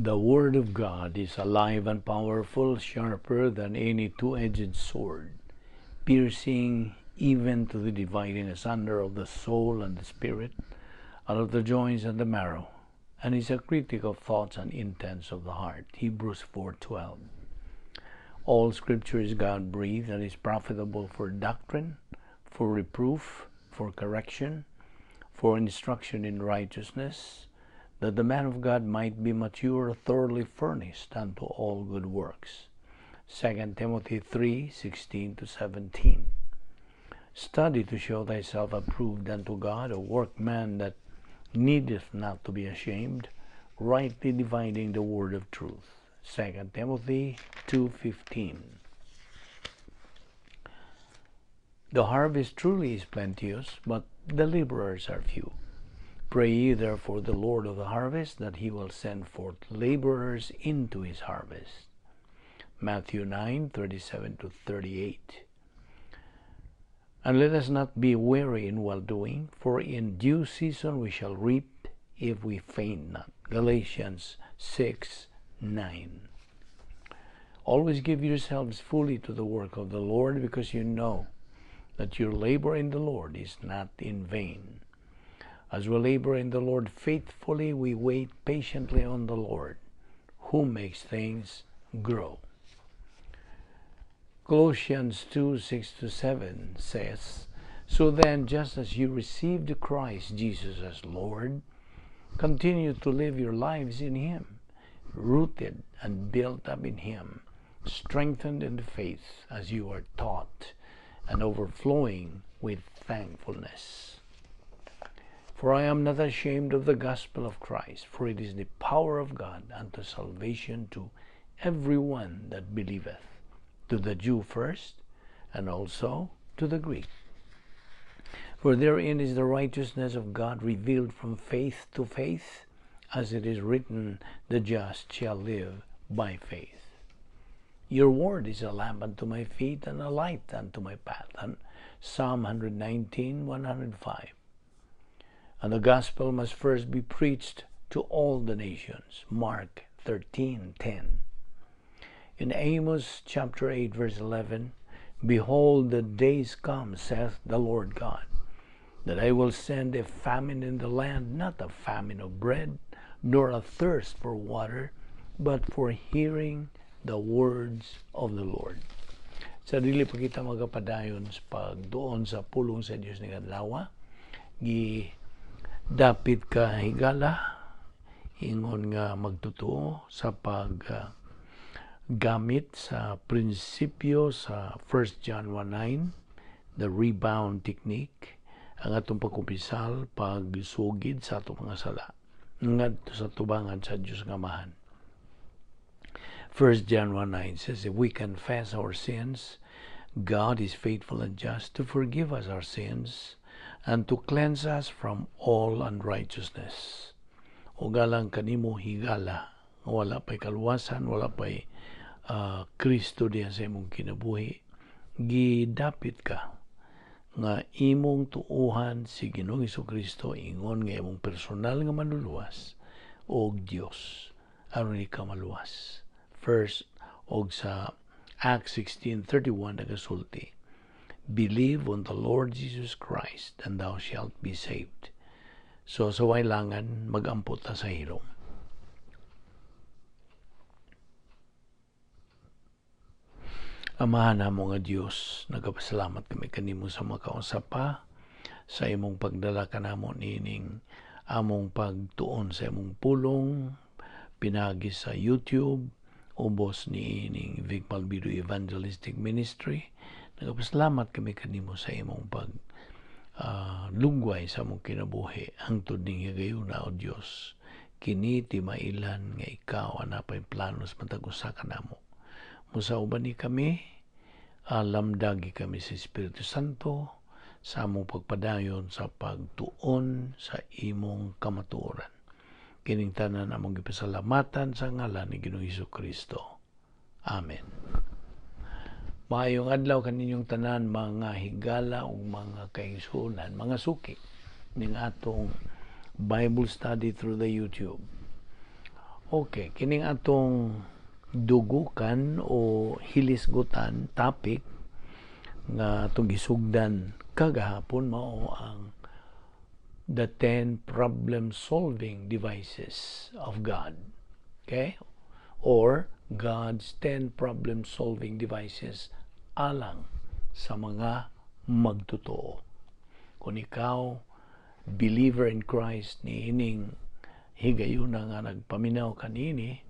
The Word of God is alive and powerful, sharper than any two-edged sword, piercing even to the dividing asunder of the soul and the spirit, and of the joints and the marrow, and is a critic of thoughts and intents of the heart. Hebrews 4:12. All Scripture is God-breathed and is profitable for doctrine, for reproof, for correction, for instruction in righteousness, that the man of God might be mature, thoroughly furnished unto all good works. 2 Timothy 3:16 to 17. Study to show thyself approved unto God, a workman that needeth not to be ashamed, rightly dividing the word of truth. 2 Timothy 2:15. The harvest truly is plenteous, but the laborers are few. Pray ye therefore the Lord of the harvest that he will send forth laborers into his harvest. Matthew 9:37 to 38. And let us not be weary in well-doing, for in due season we shall reap if we faint not. Galatians 6:9. Always give yourselves fully to the work of the Lord, because you know that your labor in the Lord is not in vain. As we labor in the Lord faithfully, we wait patiently on the Lord, who makes things grow. Colossians 2:6 to 7 says, So then, just as you received Christ Jesus as Lord, continue to live your lives in Him, rooted and built up in Him, strengthened in the faith as you are taught, and overflowing with thankfulness. For I am not ashamed of the gospel of Christ, for it is the power of God unto salvation to every one that believeth, to the Jew first, and also to the Greek. For therein is the righteousness of God revealed from faith to faith, as it is written, the just shall live by faith. Your word is a lamp unto my feet and a light unto my path. And Psalm 119:105. And the gospel must first be preached to all the nations. Mark 13:10. In Amos chapter 8 verse 11, Behold, the days come, saith the Lord God, that I will send a famine in the land, not a famine of bread, nor a thirst for water, but for hearing the words of the Lord. Sa dili pa kita magapadayon sa pagduon sa pulong sa Dios ning adlaw, gi dapit ka higala ingon nga magtutuo sa pag gamit sa prinsipyo sa 1 John 1:9, the rebound technique, ang atong pagkumpisal, pagsugid sa atong mga sala ngadto sa tubangan sa Dios nga Amahan. 1 John 1:9 says, if we confess our sins, God is faithful and just to forgive us our sins and to cleanse us from all unrighteousness. O galang kanimo higala, wala pa'y kaluwasan, wala pa'y Kristo diya sa imong kinabuhi, gidapit ka nga imong tuuhan si Ginoong Hesukristo ingon nga imong personal nga manluluwas og Dios aron ikaw maluwas. First, og sa Acts 16:31 nagasulti, Believe on the Lord Jesus Christ and thou shalt be saved. So sa wailangan, magampo ta sa hilom. Amahan namo nga Dios, nagapasalamat kami kanimo sa makausap pa sa imong pagdala kanamo niining among pagtuon sa imong pulong pinagi sa YouTube ubos niining Vic Balbido Evangelistic Ministry. Nagapasalamat kami kanimo sa imong pag lugway sa among kinabuhi hangtod ning higayuna, o Dios. Kini timailan nga ikaw anapay plano sa matag usa kanamo. Musauban ni kami, lamdagi kami sa Espiritu Santo sa among pagpadayon sa pagtuon sa imong kamatuoran. Kining tanan among gipasalamatan sa ngalan ni Ginoong Hesukristo. Amen. Maayong adlaw kaninyong tanan, mga higala ug mga kaigsuonan, mga suki ning atong Bible study through the YouTube. Okay, kining atong dugukan o hilisgutan topic nga atong gisugdan kagahapon mao ang the 10 problem solving devices of God. Okay? Or God's 10 problem solving devices alang sa mga magtotoo. Kung ikaw believer in Christ niining higayuna nga nagpaminaw kanini,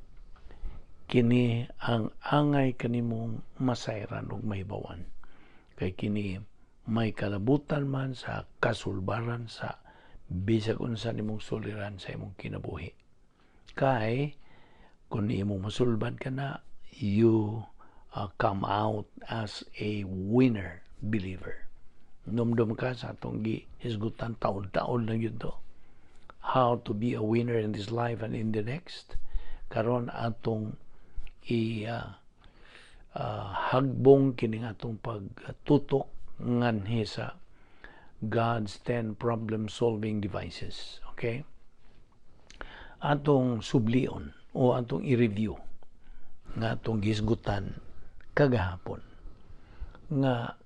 kini ang angay kanimong masayran ug mahibawan. Kay kini may kalabutan man sa kasulbaran sa bisag unsa nimong suliran sa imong kinabuhi. Kay kung imong masulbad ka na, you come out as a winner believer. Numdum ka sa atong gihisgutan taon-taon lang yun to. How to be a winner in this life and in the next. Karon atong i hagbong kining atong pagtutok nganhi sa God's 10 problem-solving devices. Okay? Atong sublion o atong i-review nga atong gisgutan kagahapon nga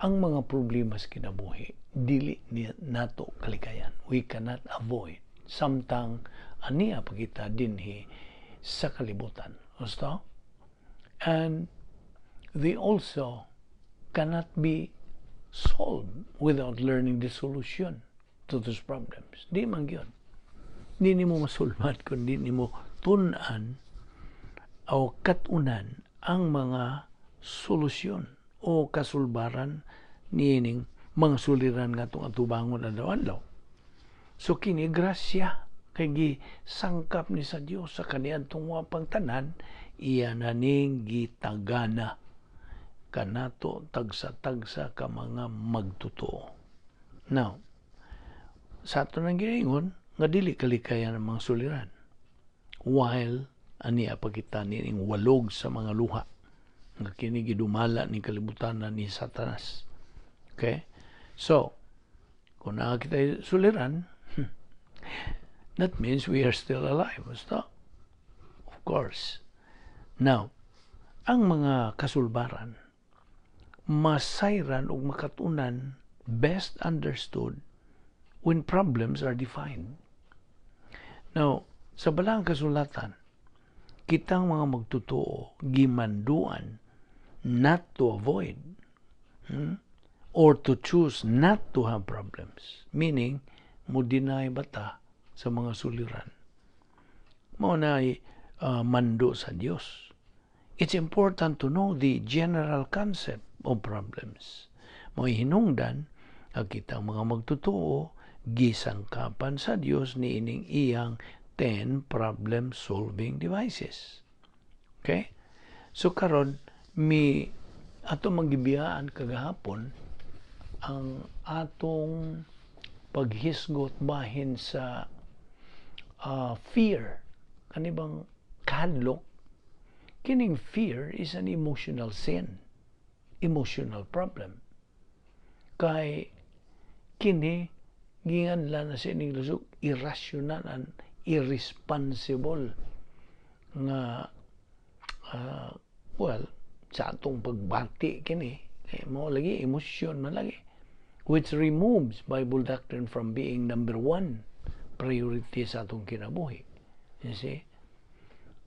ang mga problema sa kinabuhi dili ni nato kalikayan. We cannot avoid samtang ania pa kita dinhi sa kalibutan. Gusto? And they also cannot be solved without learning the solution to those problems. Di man gyud. Di nimo masulbad kung di nimo tun-an o katunan ang mga solusyon o kasulbaran niining mga suliran nga atong atubangon adlaw-adlaw. So kini grasya kay gisangkap ni sa Dios sa kaniadtong wapang tanan, iya na ning gitagana kanato tagsa-tagsa ka mga magtotoo. Now, sa ato nang giingon nga dili kalikayan ang mga suliran while ania pa kita nining walog sa mga luha nga kini gidumala ni kalibutan ni Satanas. Okay? So, kung naa kita suliran, that means we are still alive. Basta? Of course. Now, ang mga kasulbaran, masayran ug makatunan best understood when problems are defined. Now, sa Balaang Kasulatan, kitang mga magtotoo gimanduan not to avoid or to choose not to have problems. Meaning, mo deny bata sa mga suliran. Mao na mando sa Dios. It's important to know the general concept of problems. Mao hinungdan ang kitang mga magtotoo gisangkapan sa Dios niining iyang 10 problem solving devices. Okay? So karon mi ato magibiyaan kagahapon ang atong paghisgot bahin sa fear, kanibang kahadlok. Kining fear is an emotional sin, emotional problem, kay kini ginganlan na sa ining lusog irrational and irresponsible nga well, sa atong pagbati kini kay mo lagi emosyon man lagi, which removes Bible doctrine from being number one priority sa atong kinabuhi, you see?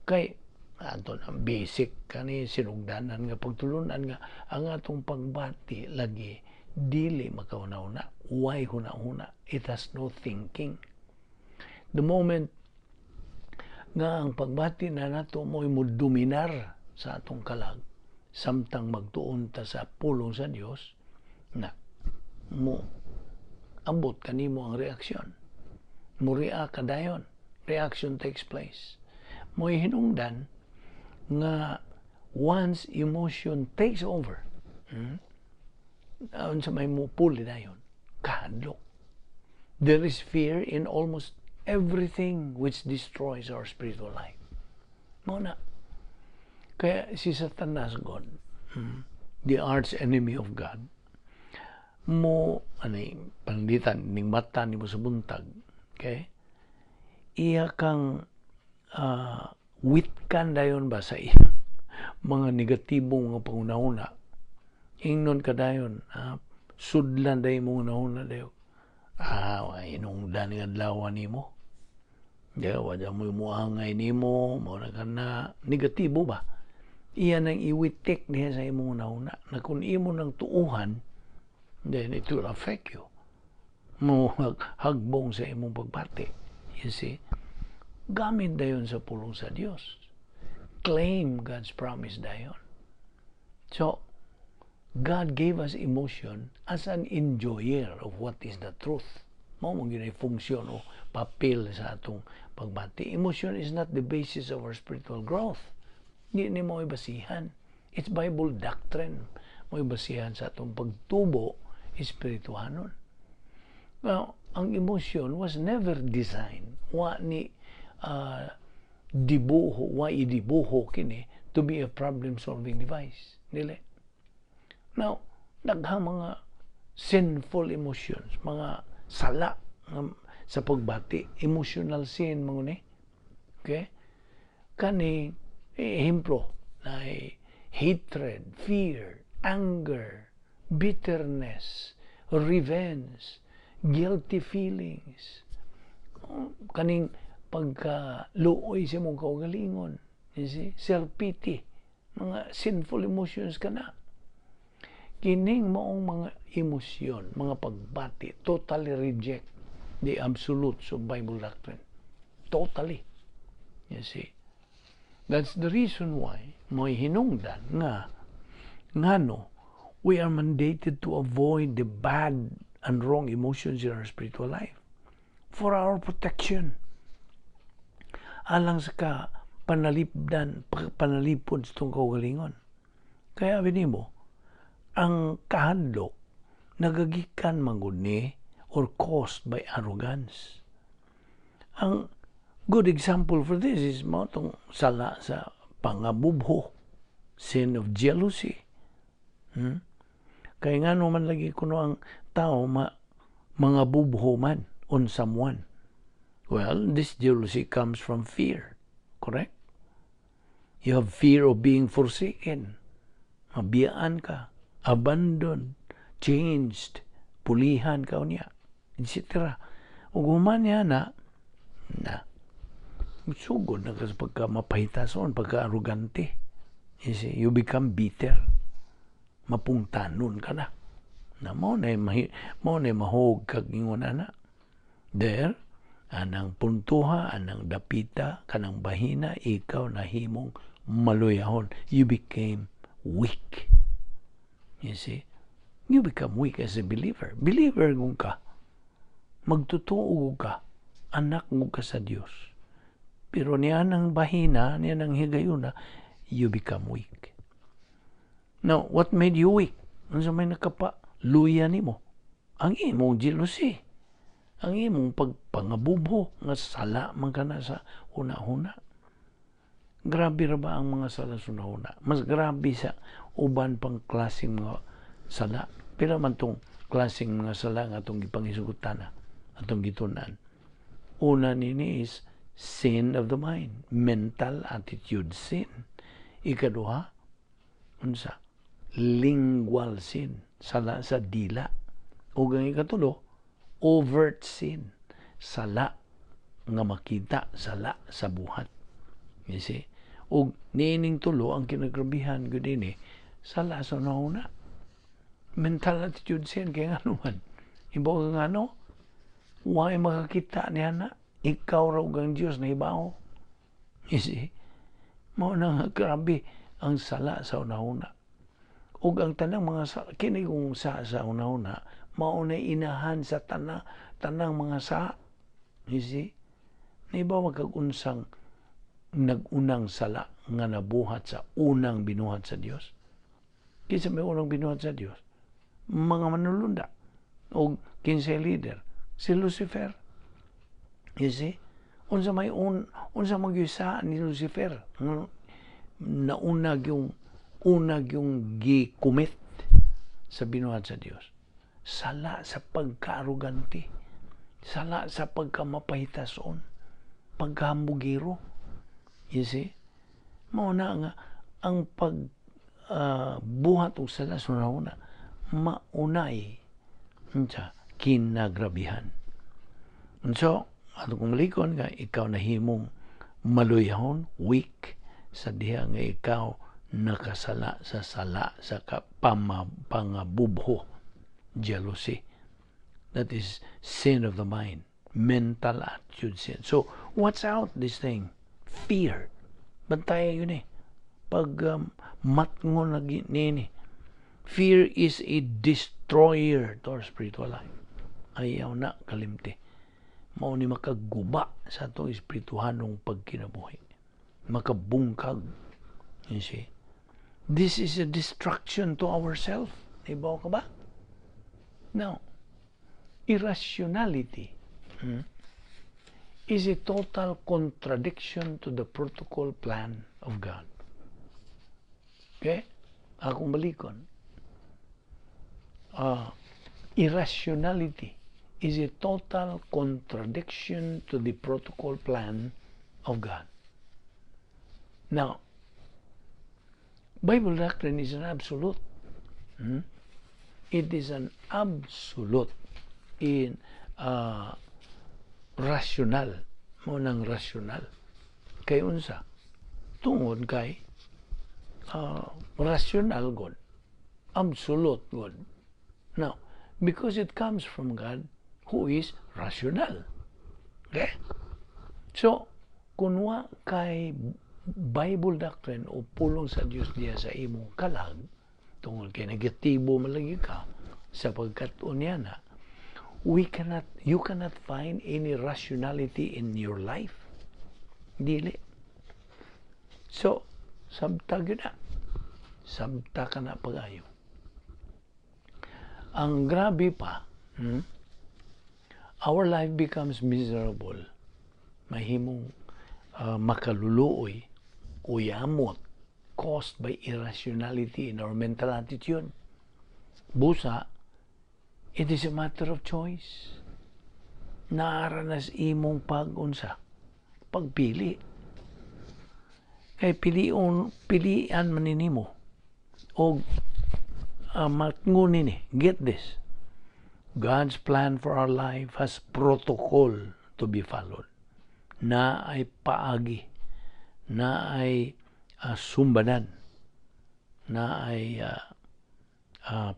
Kay ato ang basic kani sinugdanan nga pagtulunan nga ang atong pagbati lagi dili makauna-una, why huna-huna, it has no thinking. The moment nga ang pagbati na nato mo mo dominar sa atong kalag samtang magtuon ta sa pulong sa Dios, na mo ambot kanimo ang reaksyon, mo react ka dayon, reaction takes place. Mo hinungdan nga once emotion takes over, unsa may mo puli dayon? Kahadlok. There is fear in almost everything which destroys our spiritual life. Mo na kaya si Satanas God, the arch enemy of God, mo ani pananglitan ning mata nimo sa buntag, okay, iya kang Witkan dayon ba sa mga negatibong mga panghunahuna. Ingnon ka dayon, sudlan dayon imong hunahuna dayon. "Hinungdan nga adlaw nimo. Di, wala mo muangay nimo, mao na ka na negatibo ba?" Iyan ang iwitik niya sa imong hunahuna. Na kung imo nang tuuhan, then it will affect you. Mo hagbong sa imong pagbati. You see? Gamit dayon sa pulong sa Dios. Claim God's promise dayon. So, God gave us emotion as an enjoyer of what is the truth. Mao man gyud funksyon o papel sa atong pagbati. Emotion is not the basis of our spiritual growth. Di ni mo basihan. It's Bible doctrine. Mo basihan sa atong pagtubo espirituhanon. Now, ang emotion was never designed. Wa ni dibuho, wa idibuho kini to be a problem-solving device. Dili. Now, daghang mga sinful emotions, mga sala sa pagbati, emotional sin mga ni. Okay? Kani ehemplo na hatred, fear, anger, bitterness, revenge, guilty feelings, kaning pagka luoy sa imong kaugalingon, you see, self-pity, mga sinful emotions kana. Kining maong mga emosyon, mga pagbati, totally reject the absolutes of Bible doctrine. Totally. You see? That's the reason why mo'y hinungdan nga ngano we are mandated to avoid the bad and wrong emotions in our spiritual life for our protection. Alang sa ka panalipdan, panalipod sa itong kaugalingon. Kaya mo, ang kahadlok nagagikan man ni or caused by arrogance. Ang good example for this is mao tong sala sa pangabubho, sin of jealousy. Kaya nga man lagi kuno ang tao ma, mga bubho man on someone. Well, this jealousy comes from fear. Correct? You have fear of being forsaken. Mabiyaan ka, abandoned, changed, pulihan ka niya, etc. Ug human niya na, na, sugod na ka sa pagka mapahitason, pagka arugante. You see, you become bitter. Mapungtanon ka na. Na mo na mahog kag ingon ana. There, anang puntuha, anang dapita, kanang bahina, ikaw nahimong maluyahon. You became weak. You see? You become weak as a believer. Believer kung ka. Magtotoo ka. Anak mo ka sa Dios. Pero niya nang bahina, niya nang higayuna, you become weak. Now, what made you weak? Ano may nakapa? Luya nimo. Ang imong jealousy. Ang imong pagpangabubo nga sala man ka na sa huna-huna. Grabe ra ba ang mga sala sa huna-huna? Mas grabe sa uban pang klaseng mga sala. Pila man tong klaseng mga sala nga atong gipangisugutan na, atong gitun-an. Una nini is sin of the mind, mental attitude sin. Ikaduha, unsa? Lingual sin, sala sa dila. Ug ang ikatulo, overt sin, sala nga makita, sala sa buhat. You see? Ug niining tulo ang kinagrabihan gud ini, sala sa nauna. Mental attitude sin kay ngano man. Ibaw nga ano? Why makakita niya na? Ikaw raw gang Diyos na ibaw. You see? Mao na nga grabe ang sala sa una-una. Ug ang tanang mga sa, kini kung sa una-una, mao na inahan sa tanang mga sa. You see? Naibaw magkag-unsang nag-unang sala nga nabuhat sa unang binuhat sa Dios. Kinsa may unang binuhat sa Dios? Mga manulunda. O kinsay leader? Si Lucifer. You see? Unsa magyusa ni Lucifer? Nauna yung una yung gi-commit sa binuhat sa Dios. Sala sa pagkaarugante. Sala sa pagkamapahitason. Pagkahambugiro. You see? Mao na nga ang pag buhat og sala sa una maunay unsa kinagrabihan. And so, ato kong balikon nga ikaw nahimong maluyahon, weak, sa diha nga ikaw nakasala sa sala sa pangabubho, jealousy. That is sin of the mind, mental attitude sin. So, watch out this thing. Fear. Bantay yun eh. Pag matngon na nini. Fear is a destroyer to our spiritual life. Ayaw na kalimti. Mao ni makaguba sa atong espirituhanong pagkinabuhi. Makabungkag. You see? This is a destruction to ourself. Ibaw ka ba? Now, irrationality is a total contradiction to the protocol plan of God. Okay? Akong balikon. Irrationality is a total contradiction to the protocol plan of God. Now, Bible doctrine is an absolute. It is an absolute in rational. Mao nang rational. Kay unsa? Tungod kay rational God. Absolute God. Now, because it comes from God who is rational. Okay? So, kung wa kay Bible doctrine o pulong sa Dios diya sa imong kalag, tungod kay negatibo man lagi ka sa pagkat-on niya na, we cannot, you cannot find any rationality in your life. Dili. So, sabta gyud na. Sabta ka na pag-ayo. Ang grabe pa, our life becomes miserable. Mahimong makaluluoy, uyamot, caused by irrationality in our mental attitude. Busa, it is a matter of choice. Naaranas imong pag-unsa, pagpili. Kay pilion, pilian man nimo. O matngunin ni, get this. God's plan for our life has protocol to be followed. Na ay paagi, na ay sumbanan, na ay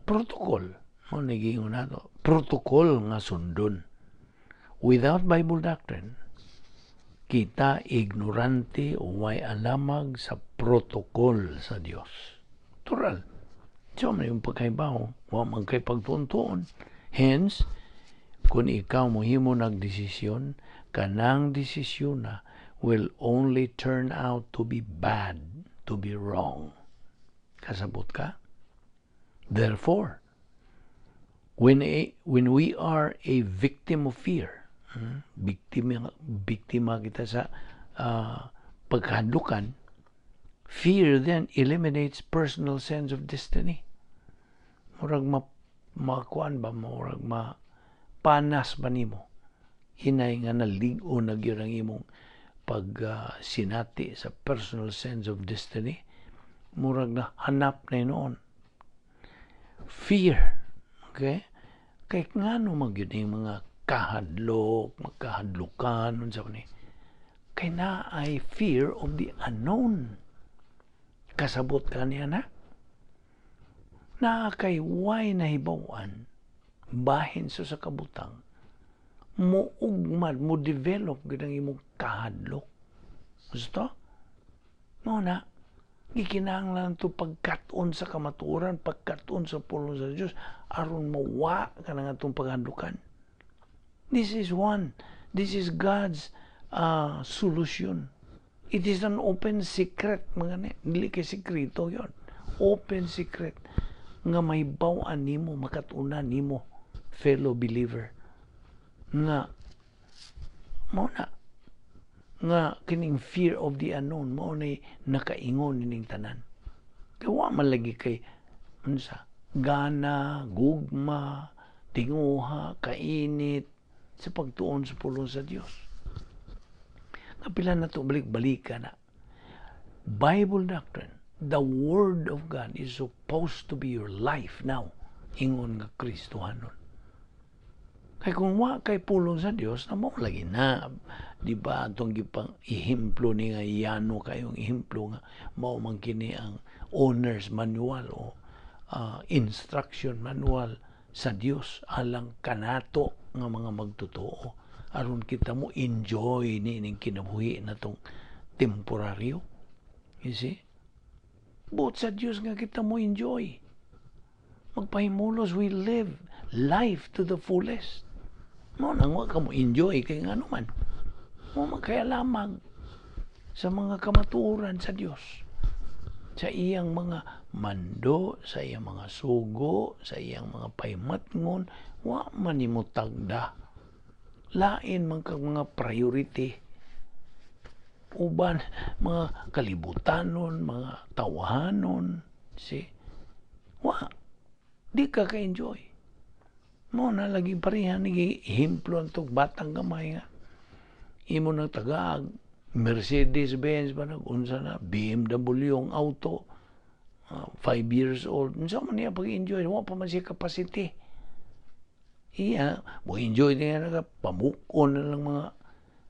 protocol. Mao nagingon nato. Protocol nga sundon. Without Bible doctrine, kita ignorante o way alamag sa protocol sa Dios. Tural. So, may yung pagkaibaw, wa man kay pagtuon. Hence, kung ikaw mohimo nagdesisyon, kanang desisyon na will only turn out to be bad, to be wrong. Kasabot ka? Therefore, when we are a victim of fear, biktima kita sa pagkahadlukan, fear then eliminates personal sense of destiny. Murag ma makuan ba, murag ma panas ba nimo hinay nga nalig-o na gyud ang imong pag sinati sa personal sense of destiny, murag na hanap na noon fear. Okay, kay ngano man gyud yung mga kahadlok, magkahadlukan, unsa ni, kay na ay fear of the unknown. Kasabot ka niya na na kay way nahibaw-an bahin sa kabutang, mo ugmad, mo develop gid ang imong kahadlok. Gusto mo na gikinahanglan to pagkat-on sa kamatuoran, pagkat-on sa pulong sa Dios aron mawa ka na atong paghadlukan. This is one. This is God's solution. It is an open secret, mga ne. Dili kay sekreto yon. Open secret nga may baw-an nimo, makatunan nimo, fellow believer, nga mao na nga kining fear of the unknown mao nay nakaingon nining tanan. Kay wa man lagi kay unsa gana, gugma, tinguha, kainit sa pagtuon sa pulong sa Dios. Kapila na to balik-balikan na. Bible doctrine, the Word of God, is supposed to be your life now. Ingon nga Kristohanon. Kay kung wa kay pulong sa Dios, na mao lagi na. Di ba atong gipang ehemplo ni nga yano kayong ehemplo nga mao man kini ang owner's manual o instruction manual sa Dios alang kanato nga mga magtotoo aron kita mo enjoy ni ning kinabuhi natong temporaryo. You see? Buot sa Dios nga kita mo enjoy. Magpahimulos we live life to the fullest. Mao nang wa ka mo enjoy kay ngano man. Mo man kaya lamang sa mga kamatuoran sa Dios. Sa iyang mga mando, sa iyang mga sugo, sa iyang mga pahimatngon, wa man nimo tagda. Lain man kag mga priority. Uban mga kalibutanon, mga tawahanon, see? Wa di ka ka-enjoy. Mo na lagi pareha ni ehemplo ang tong batang gamay nga imo nang tagaag Mercedes Benz ba, nag unsa na, BMW ang auto, 5 years old. Unsa man niya pag-enjoy? Wa pa man siya capacity. Iya mo enjoy niya, naga pamukon na lang mga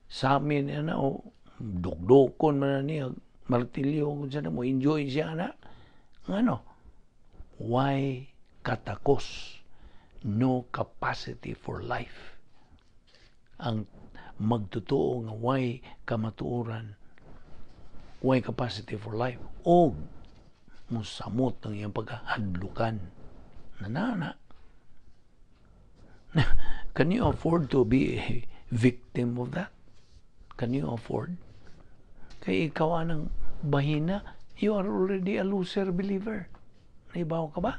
samin niya na o dukdukon man na niya martilyo kung saan mo enjoy siya na ngano why katakos, no capacity for life. Ang magtotoo nga way kamatuoran, way capacity for life og musamot ang iyang pagkahadlukan nanana. Can you afford to be a victim of that? Can you afford? Kay ikaw anang bahina, you are already a loser believer. Naibaw ka ba?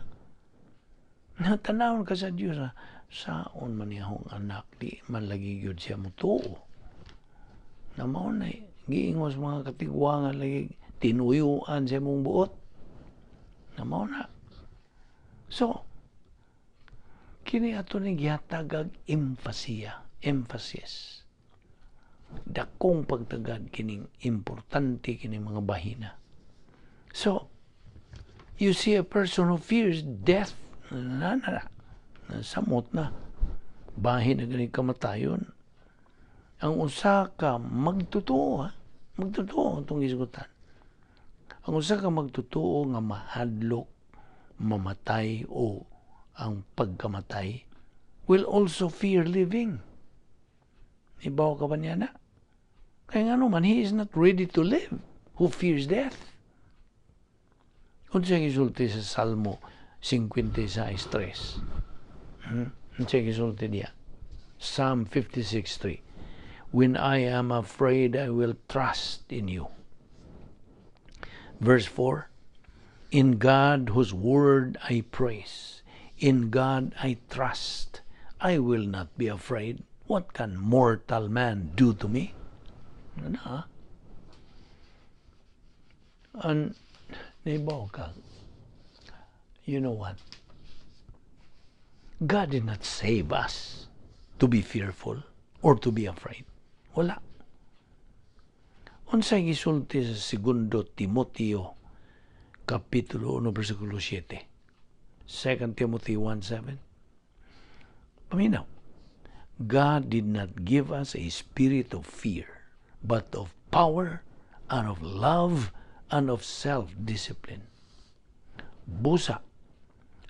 Natanawon ka sa Diyos, ha? Saon man niya akong anak, di man lagi gyud siya mutuo. Na mao na giingos mga katigwangan lagi tinuyuan sa imong buot. Na mao na. So, kini ato ni gihatag emphasia, emphasis. Dakong pagtagad kining importante kining mga bahina. So, you see a person who fears death, na, na, na, samot na. Bahin na gani kamatayon. Ang usa ka magtotoo, ha? Magtotoo itong gisgutan. Ang usa ka magtotoo nga mahadlok, mamatay o ang pagkamatay will also fear living. Ibaw ka ba niya na? Kaya nga naman, he is not ready to live who fears death. Unsa gisulti sa Salmo 56:3? Unsa gisulti diya? Psalm 56:3. "When I am afraid, I will trust in you." Verse 4. "In God whose word I praise, in God I trust. I will not be afraid. What can mortal man do to me?" Ano na? And naibaw ka, you know what? God did not save us to be fearful or to be afraid. Wala. Unsay gisulti sa Segundo Timoteo kapitulo 1 bersikulo 7? 2 Timothy 1:7. Paminaw. "God did not give us a spirit of fear, but of power and of love and of self-discipline." Busa,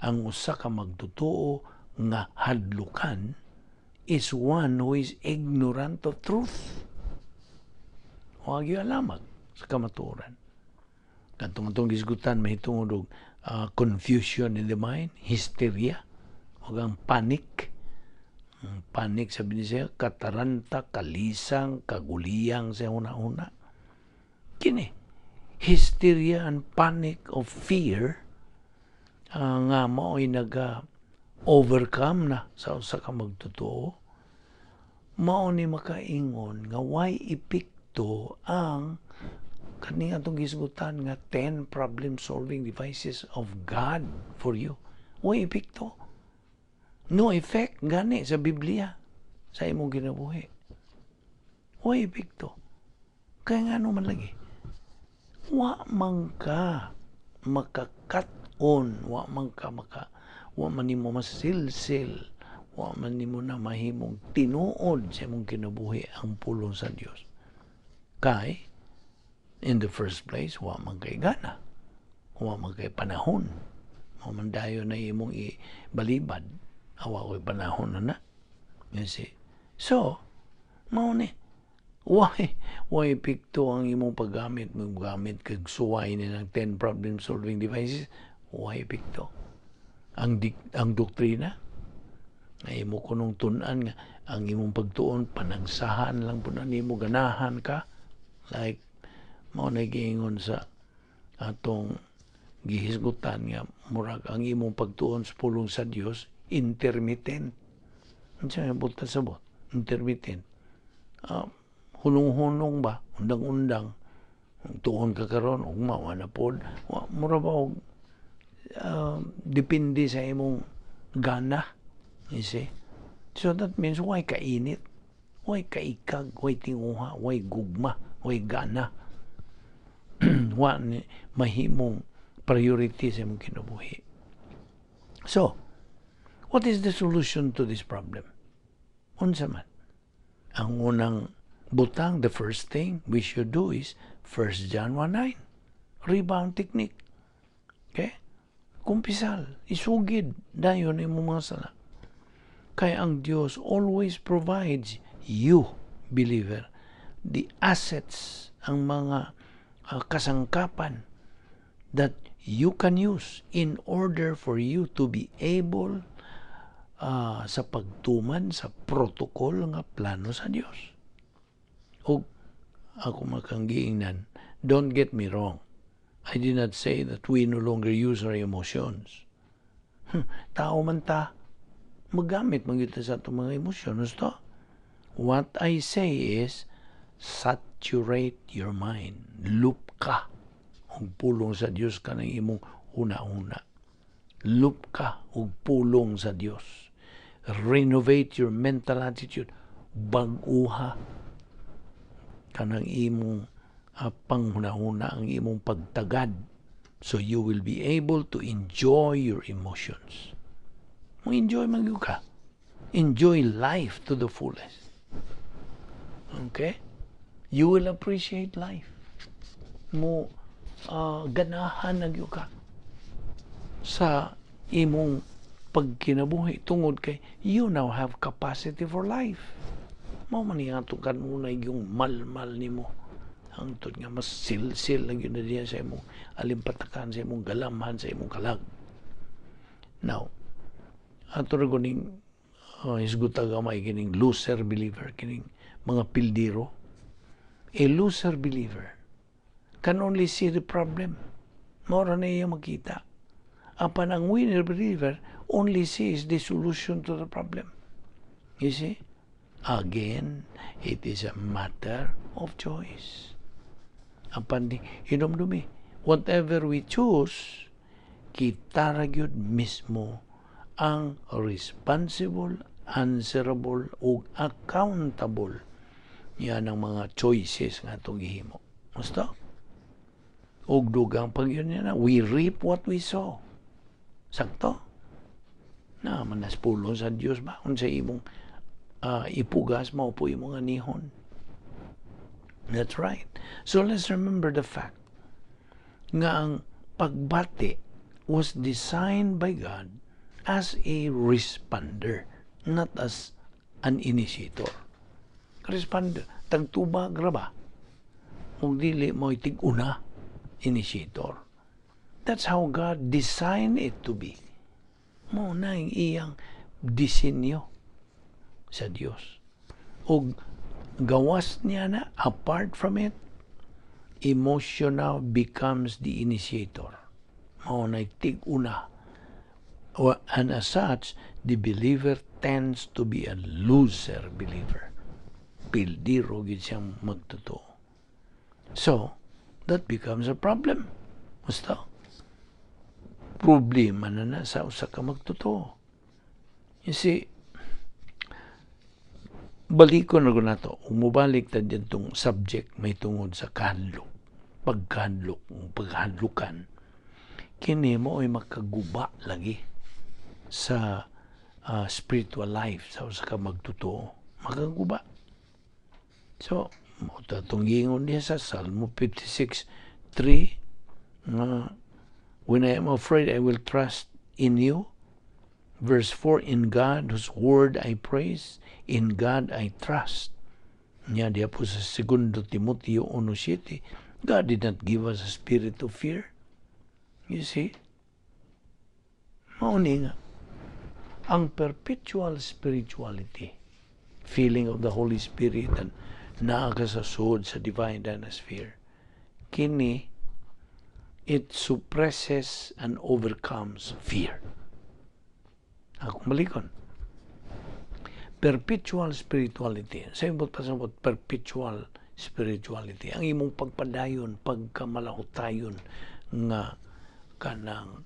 ang usa ka magtotoo nga hadlukan is one who is ignorant of truth. Wa gyud alamag sa kamatuoran. Katong atong gisgutan mahitungod og confusion in the mind, hysteria, ug ang panic. Ang panic sa Binisaya, kataranta, kalisang, kaguliyang sa una-una. Kini, hysteria and panic of fear nga mao'y naga overcome na sa usa ka magtotoo, mao ni makaingon nga way epekto ang kaning atong gisgutan nga 10 problem solving devices of God for you. Way epekto. No effect gani sa Biblia sa imong kinabuhi. Way epekto. Kaya nga man lagi. Wa man ka makakat-on, wa man ka maka, wa man nimo masilsil, wa man nimo na mahimong tinuod sa imong kinabuhi ang pulong sa Dios. Kay, in the first place, wa man kay gana. Wa man kay panahon. Wa man dayon na imong ibalibad. Awa ko'y panahon na na. You see? So, mao ni. Why epekto ang imong paggamit mo gamit kag suway ni ng 10 problem solving devices? Why epekto? Ang doktrina nga imo kunong tun-an nga ang imong pagtuon panagsahan lang pud na nimo, ganahan ka, like mao na giingon sa atong gihisgutan nga murag ang imong pagtuon sa pulong sa Dios intermittent. Unsa may buta sabot? Intermittent. Hunong-hunong ba? Undang-undang. Tuon ka karon, ugma wa na pod. Wa mura ba og depende sa imong gana. You see? So that means why kainit, why kaikag, why tinguha, why gugma, why gana. Wa ni mahimong priority sa imong kinabuhi. So, what is the solution to this problem? Unsa man? Ang unang butang, the first thing we should do is 1 John 1:9. Rebound technique. Okay? Kumpisal, isugid, dayon imong mga sala. Kaya ang Dios always provides you, believer, the assets, ang mga kasangkapan that you can use in order for you to be able sa pagtuman sa protocol nga plano sa Dios. Ug ako makang giingnan, don't get me wrong. I did not say that we no longer use our emotions. Tao man ta, magamit man gyud ta sa atong mga emosyon. Gusto? What I say is, saturate your mind. Loop ka. Og pulong sa Dios ka ng imong una-una. Loop ka og pulong sa Dios. Renovate your mental attitude. Bag-uha kanang imong panghuna-huna, ang imong pagtagad, so you will be able to enjoy your emotions. Mo enjoy man gyud ka. Enjoy life to the fullest. Okay? You will appreciate life. Mo ganahan na gyud ka sa imong pagkinabuhi tungod kay you now have capacity for life. Mao man ni atong kanunay yung malmal nimo hangtod nga mas silsil na gyud na diya sa imong alimpatakan, sa imong galamhan, sa imong kalag. Now, ato ra ning hisguta gamay kining loser believer, kining mga pildiro. A loser believer can only see the problem. Mao ra na iya makita. Apan ang winner believer only sees the solution to the problem. You see? Again, it is a matter of choice. Apan di hinumdumi, whatever we choose, kita ra gyud mismo ang responsible, answerable ug accountable yan ang mga choices nga atong gihimo. Gusto? Ug dugang pag yun na, we reap what we sow. Sakto? Na manas pulong sa Dios ba? Unsa imong ipugas, mao po imong anihon. That's right. So let's remember the fact nga ang pagbati was designed by God as a responder, not as an initiator. Responder, tagtubag ra ba? Ug dili mo tig-una, initiator. That's how God designed it to be. Mao na ang iyang disenyo sa Dios. Ug gawas niya na, apart from it, emotional becomes the initiator. Mao na tig-una. And as such, the believer tends to be a loser believer. Pildiro gid siyang magtotoo. So, that becomes a problem. Basta, problema na na sa usa ka magtotoo. You see, balikon na ko nato, umubalik ta dyan tong subject may tungod sa kahadlok. Pagkahadlok, pagkahadlukan, kini mo ay makaguba lagi sa spiritual life sa usa ka magtotoo. Makaguba. So, mao atong giingon diha sa Salmo 56:3 nga, "When I am afraid, I will trust in you." Verse 4, "In God whose word I praise, in God I trust." Nya diha po sa Segundo Timoteo 1:7, "God did not give us a spirit of fear." You see? Mao ni nga ang perpetual spirituality, feeling of the Holy Spirit and naa ka sa sud sa divine dynasphere, kini, it suppresses and overcomes fear. Akong balikon. Perpetual spirituality. Sa imong pasabot, perpetual spirituality. Ang imong pagpadayon, pagkamalahutayon nga kanang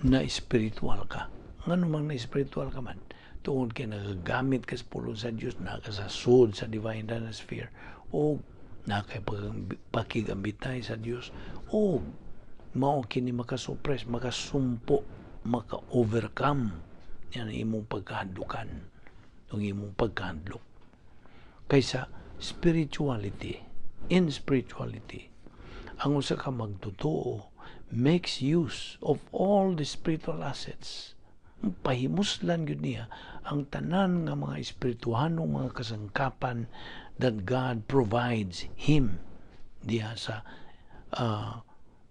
na spiritual ka. Ngano mang na spiritual ka man? Tungod kay nagagamit ka sa pulong sa Dios, naa ka sa sud sa divine sphere, o naa kay pakigambitay sa Dios, o mao kini makasuppress, makasumpo, maka-overcome yan ang imong pagkahadlukan, ang imong pagkahadlok. Kaysa spirituality, in spirituality, ang usa ka magtotoo makes use of all the spiritual assets. Pahimuslan gyud niya ang tanan nga mga espirituhanong mga kasangkapan that God provides him diha sa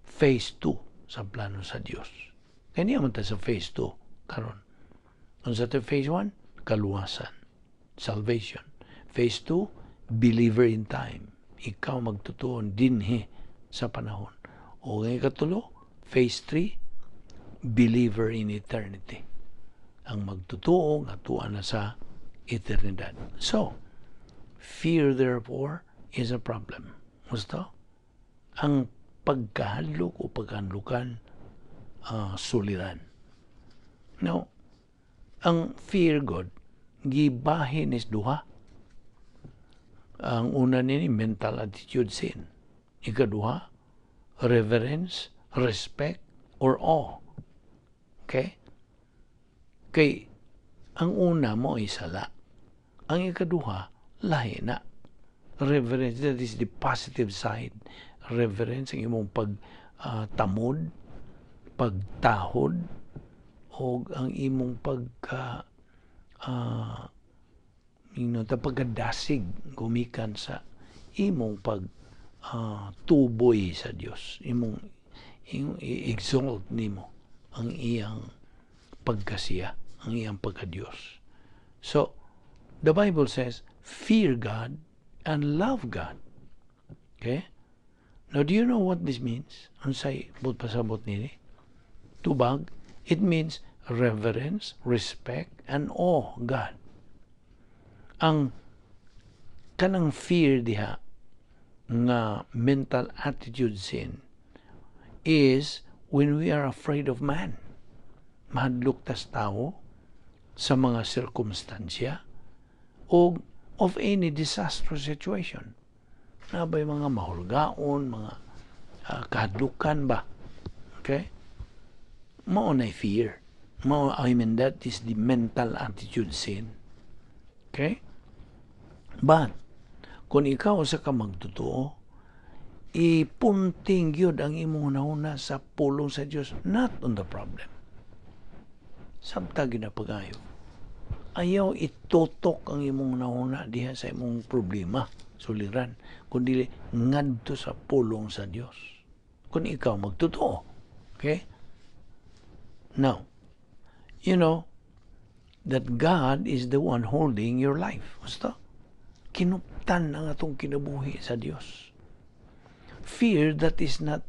phase 2 sa plano sa Dios. Kaya niya man ta sa phase 2 karon. Unsa to phase 1? Kaluwasan. Salvation. Phase 2, believer in time. Ikaw magtutuon dinhi sa panahon. O ang ikatulo, phase 3, believer in eternity. Ang magtotoo nga tuwa na sa eternidad. So, fear therefore is a problem. Gusto? Ang pagkahadlok o pagkahadlukan, suliran. Now, ang fear God, gibahin is duha. Ang una nini, mental attitude sin. Ikaduha, reverence, respect, or awe. Okay? Kay, ang una mo ay sala. Ang ikaduha, lahi na. Reverence, that is the positive side. Reverence, ang imong pag tamod, pagtahod, o ang imong pagka ta pagkadasig gumikan sa imong pag tuboy sa Dios, imong i-exalt nimo ang iyang pagkasiya, ang iyang pagka-Dios. So the Bible says, "Fear God and love God." Okay? Now, do you know what this means? Unsay buot pasabot nini? Tubag, it means reverence, respect, and awe God. Ang kanang fear diha nga mental attitude sin is when we are afraid of man. Mahadlok tas tao sa mga sirkumstansya o of any disastrous situation. Nabay mga mahulgaon, mga kahadlukan ba? Okay? Mao na fear. Mao, I mean, that is the mental attitude sin. Okay? But, kung ikaw usa ka magtotoo, ipunting gyud ang imong hunahuna sa pulong sa Dios, not on the problem. Sabta gyud na pagayo. Ayaw itutok ang imong hunahuna diha sa imong problema, suliran, kundi ngadto sa pulong sa Dios. Kung ikaw magtotoo. Okay? Now, you know that God is the one holding your life. Gusto? Kinuptan ang atong kinabuhi sa Dios. Fear that is not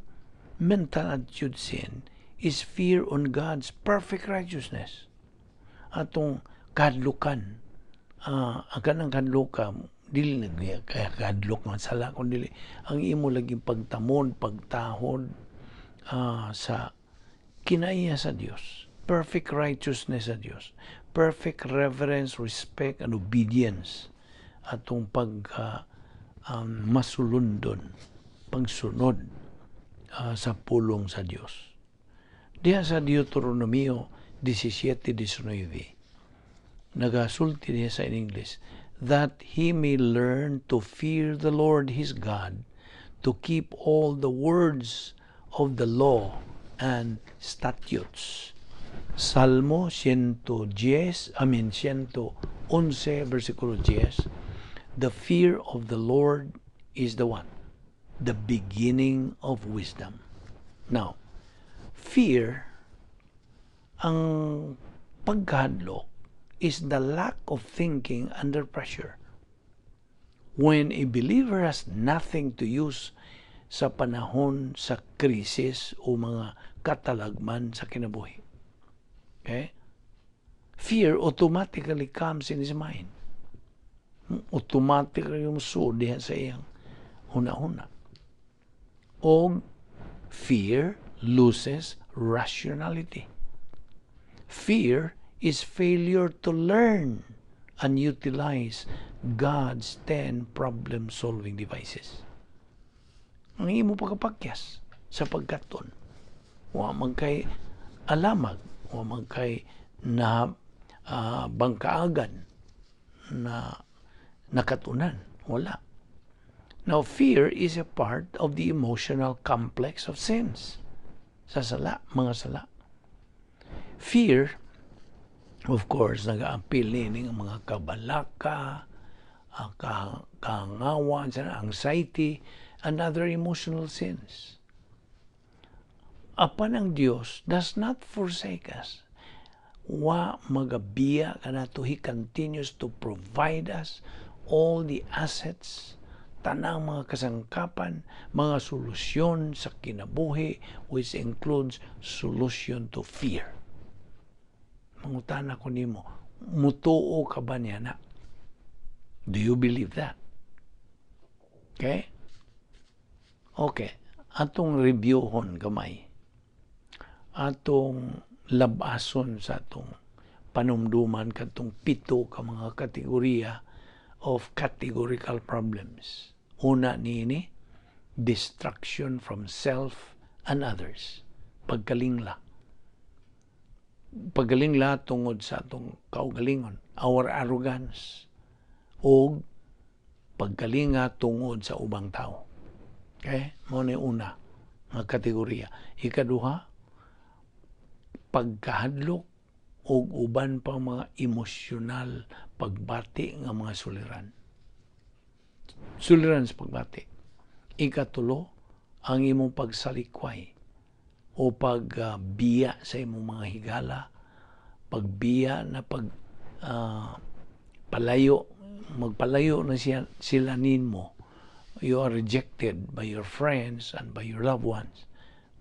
mental attitude sin is fear on God's perfect righteousness. Atong kahadlukan, ang kanang kahadlukan, dili na kaya kahadlok nga sala, kun dili ang imo laging pagtamod, pagtahod sa kinaiya sa Dios. Perfect righteousness sa Dios. Perfect reverence, respect, and obedience atong pag masulundon. pagsunod sa pulong sa Dios. Diha sa Deuteronomio 17:19, nagasulti niya sa in English, "That he may learn to fear the Lord his God, to keep all the words of the law and statutes." Salmo 110, I mean 111, versikulo 10, "The fear of the Lord is the one, the beginning of wisdom." Now, fear, ang pagkahadlok, is the lack of thinking under pressure. When a believer has nothing to use sa panahon sa krisis o mga katalagman sa kinabuhi. Okay? Fear automatically comes in his mind. Automatically yung sud diha sa iyang huna-huna. O fear loses rationality. Fear is failure to learn and utilize God's 10 problem-solving devices. Ang imo pagkapakyas sa pagkaton, wa man kay alamag, wa man kay na bangkaagan na nakatunan. Wala. Now, fear is a part of the emotional complex of sins. Sa sala, mga sala. Fear, of course, nag-aapil niini ang mga kabalaka, kahangawan, anxiety, and other emotional sins. Apan ang Dios does not forsake us. Wa magabiya kanato. He continues to provide us all the assets, tanang mga kasangkapan, mga solusyon sa kinabuhi, which includes solution to fear. Mangutana ko nimo, mutuo ka ba niya na? Do you believe that? Okay? Okay. Atong reviewhon gamay. Atong labason sa atong panumduman katong pito ka mga kategorya of categorical problems. Una niini, destruction from self and others. Pagkalingla. Pagkalingla tungod sa atong kaugalingon, our arrogance, o pagkalinga tungod sa ubang tao. Okay? Mao ni una nga kategorya. Ikaduha, pagkahadlok og uban pang mga emosyonal pagbati nga mga suliran. Suliran sa pagbati. Ikatulo, ang imong pagsalikway o pagbiya sa imong mga higala, pagbiya na pag palayo, magpalayo na siya, sila nimo. You are rejected by your friends and by your loved ones.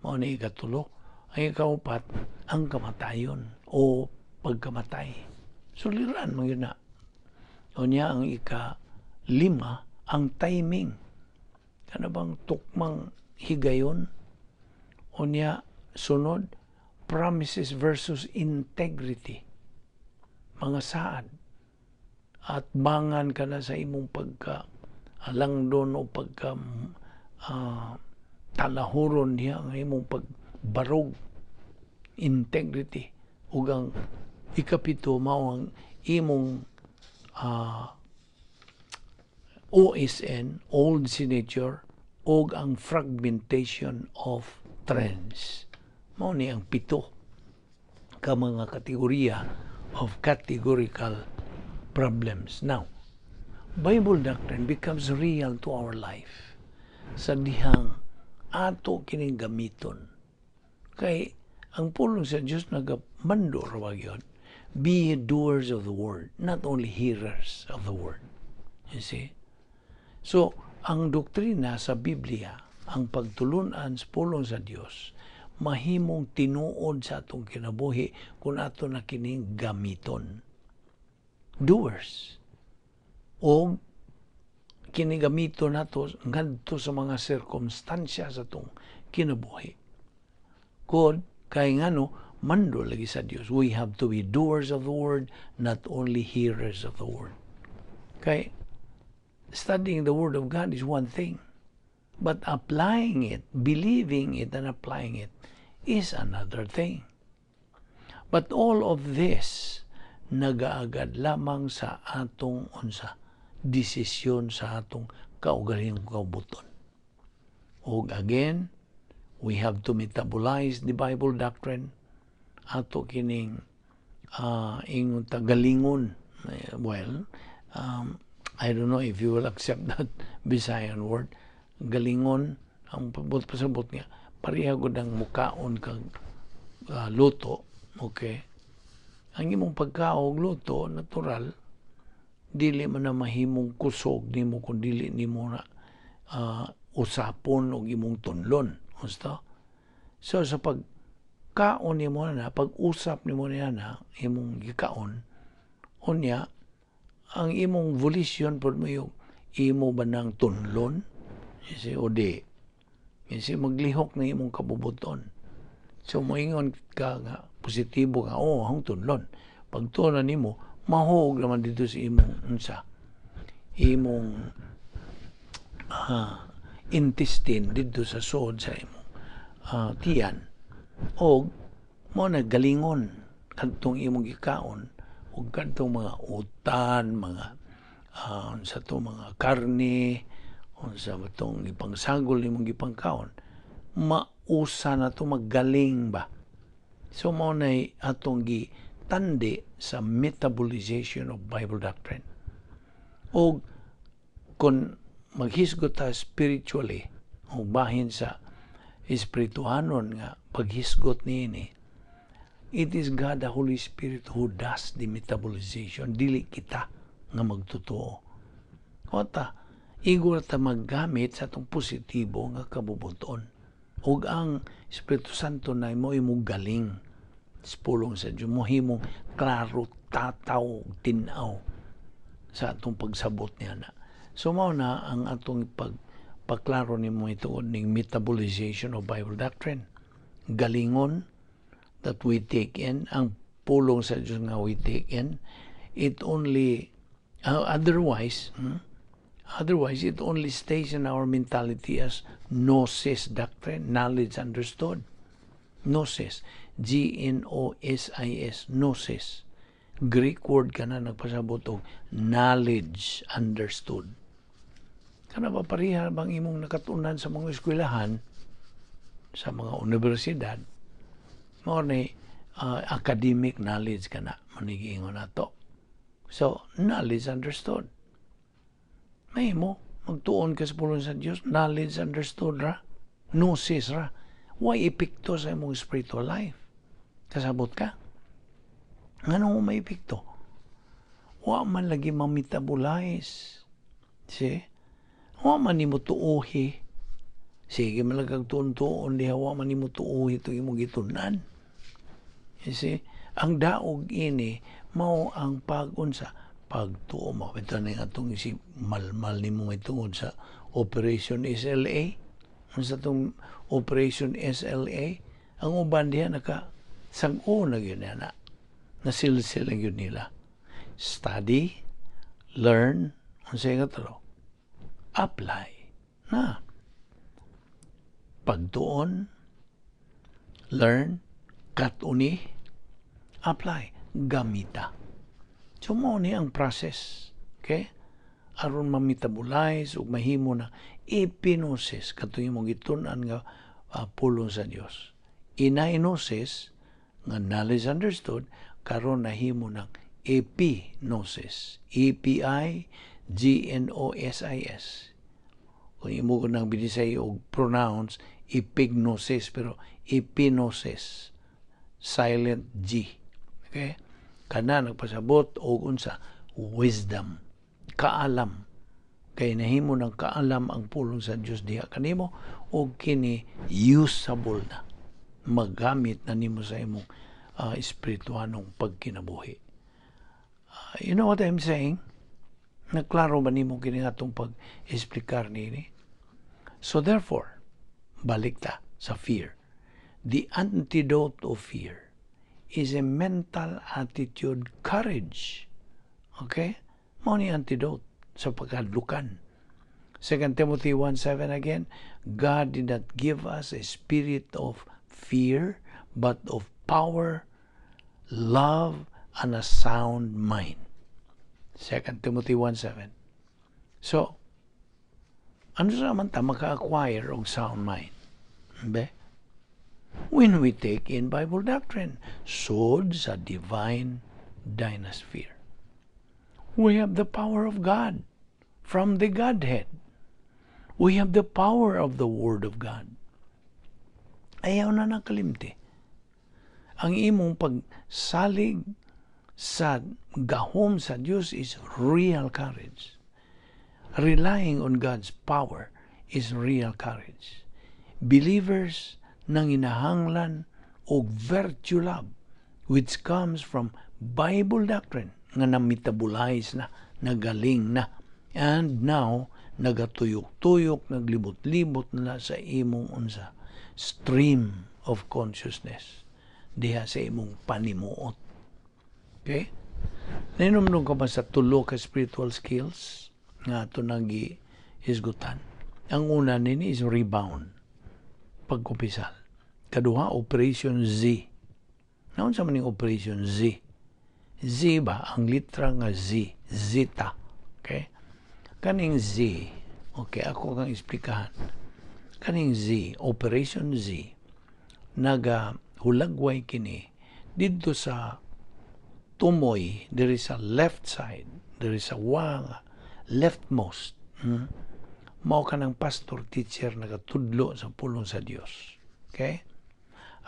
Mao ni ikatulo. Ang ikaupat, ang kamatayon o pagkamatay. Suliran mo yun na. O niya ang ika-lima, ang timing. Ano bang tukmang higayon? O niya, sunod, promises versus integrity. Mga saad. At bangan ka na sa imong pagka alangdon o pagka talahuron niya ang imong pagbarog, integrity. Ug ang ikapito, mao ang imong OSN, old signature, ug ang fragmentation of trends. Mao ni ang pito ka mga kategorya of categorical problems. Now, Bible doctrine becomes real to our life sa dihang ato kining gamiton. Kay ang pulong sa Dios nagamando ra gyud, "Be ye doers of the word, not only hearers of the word." You see? So, ang doktrina sa Biblia, ang pagtulunan sa pulong sa Dios, mahimong tinuod sa atong kinabuhi kung ato na kining gamiton. Doers. O kini gamiton nato ngadto sa mga sirkumstansya sa atong kinabuhi. Kung kay ngano mando lagi sa Dios, we have to be doers of the word, not only hearers of the word. Kay studying the word of God is one thing. But applying it, believing it, and applying it is another thing. But all of this nagaagad lamang sa atong unsa, desisyon sa atong kaugalingong kabubut-on. Og again, we have to metabolize the Bible doctrine. Ato kining ingon tagalingon. Well, I don't know if you will accept that Visayan word. Galingon, ang pabot pasabot niya, pareha gud ang mukaon kag luto, okay? Ang imong pagkaon luto, natural, dili man na mahimong kusog nimo kung dili nimo na usapon og imong tunlon. Gusto? So sa pagkaon nimo na, pag-usap nimo niya na, imong gikaon, unya, ang imong volition pod mo yung imo ba ng tunlon? Kasi o di. Kasi maglihok na imong kabubuton. So moingon ka nga positibo nga, oh, akong tunlon. Pagtunan nimo, mahog naman dito sa imong unsa, imong intestine dito sa suod sa imong tiyan og mo na galingon kadtong imong gikaon ug kadtong mga utan, mga unsa to, mga karne, unsa ba tong ipangsagol imong gipangkaon, mausa na to, magaling ba. So mao nay atong gitandi sa metabolization of Bible doctrine. Og kung maghisgot ta spiritually o bahin sa espirituhanon nga paghisgot niini, it is God the Holy Spirit who does the metabolization, dili kita nga magtotoo. Ota, igor ta maggamit sa atong positibo nga kabubuton. Ug ang Espiritu Santo na mo imong galing sa pulong sa Dios, mohimong klaro, tataw, tin-aw sa atong pagsabot niya na. So mao na ang atong pagpaklaro nimo ito ning metabolization of Bible doctrine. Galingon that we take in, ang pulong sa Dios nga we take in, it only otherwise, otherwise it only stays in our mentality as gnosis doctrine, knowledge understood. Gnosis, Gnosis, gnosis. Greek word ka na nagpasabot og knowledge understood. Kana ba pareha bang imong nakatunan sa mga eskwelahan, sa mga universidad, mao ni academic knowledge ka na, manigiingon nato. So, knowledge understood. May mo, magtuon ka sa pulong sa Dios, knowledge understood ra, gnosis ra. Way epekto sa imong spiritual life? Kasabot ka? Ngano may epekto? Wa man lagi ma-metabolize. See? Wa man nimo tuohi. Sige man lang kag tuon-tuon diha, wa man nimo tuohi itong imong gitunan. You see? Ang daog ini mao ang pag-unsa, pagtuo mo. Ito na yung atong isip, malmal nimo may tungod sa Operation SLA. Unsa tong Operation SLA? Ang uban diha naka sag-o na gyud na. Nasilsil na gyud nila. Study, learn, unsa nga tulo? Apply. Na. Pagtuon, learn, katuni, apply, gamita. So mao ni ang process. Okay? Aron ma-metabolize ug mahimo na epinosis katong imong gitun-an nga pulong sa Dios. Inainosis nga knowledge understood, karon nahimo ng epinosis. E P I G N O S I S. Kung imo ko nang binisay og pronounce epignosis, pero epinosis, silent G. Okay? Kana nagpasabot og unsa, wisdom, kaalam. Kay nahimo ng kaalam ang pulong sa Dios diha kanimo og kini usable na. Magamit na nimo sa imong espirituhanong pagkinabuhi. You know what I'm saying? Naklaro ba nimo kini atong pag-explicar niini? So therefore, balik ta sa fear. The antidote of fear is a mental attitude, courage. Okay? Mao ni antidote sa pagkadlukan. 2 Timothy 1:7 again, "God did not give us a spirit of fear, but of power, love, and a sound mind." 2 Timothy 1:7. So, ano sa man ta maka-acquire og sound mind? Be? When we take in Bible doctrine, sod sa divine dynasphere. We have the power of God from the Godhead. We have the power of the Word of God. Ayaw na nakalimti. Ang imong pagsalig sa gahom sa Dios is real courage. Relying on God's power is real courage. Believers nang inahanglan og virtue love, which comes from Bible doctrine nga na-metabolize na, nagaling na, and now nagatuyok-tuyok, naglibot-libot na sa imong unsa, stream of consciousness diha sa imong panimuot. Okay? Nahinumdum ka ba sa tulo ka spiritual skills nga ato nang hisgutan? Ang una nini is rebound. Pagkupisal. Kaduha, Operation Z. Naunsa man ning Operation Z? Z ba? Ang litra nga Z. Zeta. Okay? Kaning Z, okay, ako kang esplikahan. Kaning Z, Operation Z, naga hulagway kini didto sa tumoy diri sa left side, diri sa wang leftmost. Mao ka ng pastor teacher, nagatudlo sa pulong sa Dios. Okay?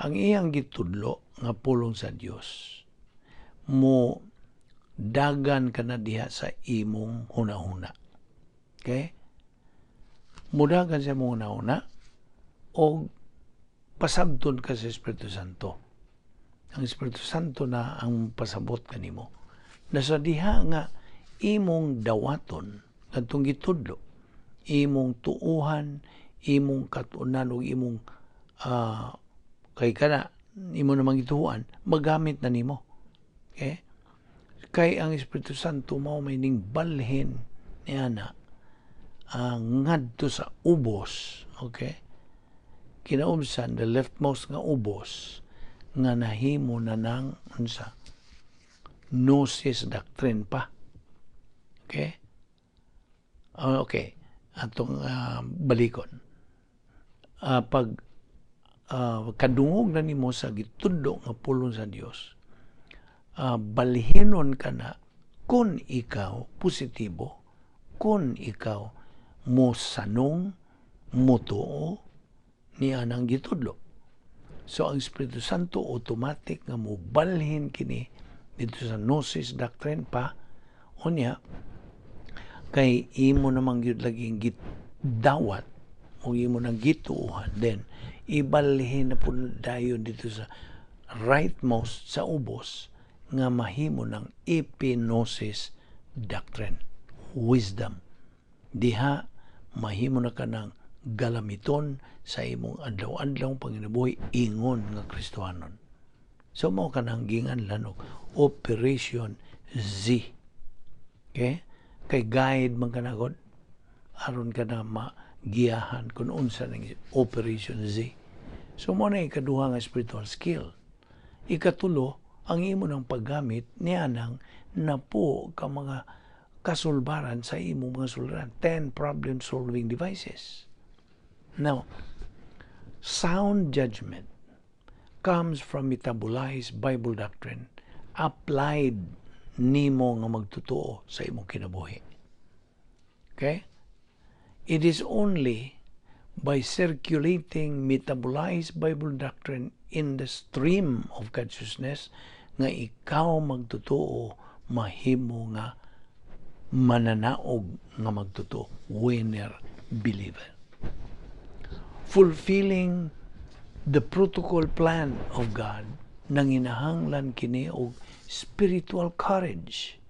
Ang iyang gitudlo nga pulong sa Dios mo dagan ka na diha sa imong hunahuna. Okay? Mudagan sa imong hunahuna o pasabton ka sa Espiritu Santo. Ang Espiritu Santo na ang pasabot kanimo. Nasa diha nga imong dawaton kadtong gitudlo, imong tuuhan, imong katunan ug imong kay kana imo namang gituohan, magamit na nimo. Okay? Kay ang Espiritu Santo mao may ning balhin niya na ngadto sa ubos, okay? Kinaubsan, the leftmost nga ubos nga nahimo na ng unsa, gnosis doctrine pa. Okay? Okay. Atong balikon. Pag kadungog na nimo sa gitudlo nga pulong sa Dios, balhinon ka na kung ikaw positibo, kung ikaw mo sanong, mutuo ni anang gitudlo. So ang Espiritu Santo automatic nga mobalhin kini dito sa gnosis doctrine pa. Unya kay imo namang gyud laging gidawat o imo nang gituohan, then ibalhin na pud dayon dito sa rightmost sa ubos nga mahimo ng epignosis doctrine, wisdom. Diha mahimo na ka ng galamiton sa imong adlaw-adlaw panginabuhi ingon nga Kristohanon. So mao ka nang ginganlan og Operation Z. Okay? Kay guide man ka na god aron ka na magiyahan kung unsa nang Operation Z. So mo na ikaduha nga spiritual skill. Ikatulo, ang imo ng paggamit niya nang napo ka mga kasulbaran sa imong mga sulran. 10 problem solving devices. Now, sound judgment comes from metabolized Bible doctrine applied nimo nga magtotoo sa imong kinabuhi. Okay? It is only by circulating metabolized Bible doctrine in the stream of consciousness nga ikaw magtotoo mahimo nga mananaog nga magtotoo, winner believer. Fulfilling the protocol plan of God, nanginahanglan kini og spiritual courage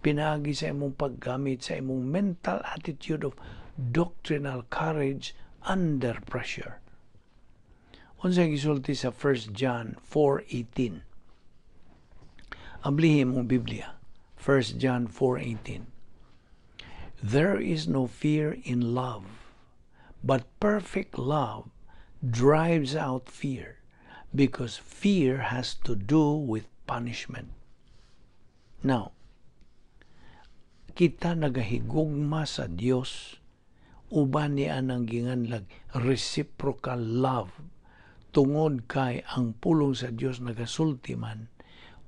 pinaagi sa imong paggamit sa imong mental attitude of doctrinal courage under pressure. Unsay gisulti sa 1 John 4:18? Ablihi imong Biblia. 1 John 4:18. There is no fear in love, but perfect love drives out fear, because fear has to do with punishment. Now, kita nagahigugma sa Dios uban ni anang ginganlag reciprocal love, tungod kay ang pulong sa Dios nagasulti man,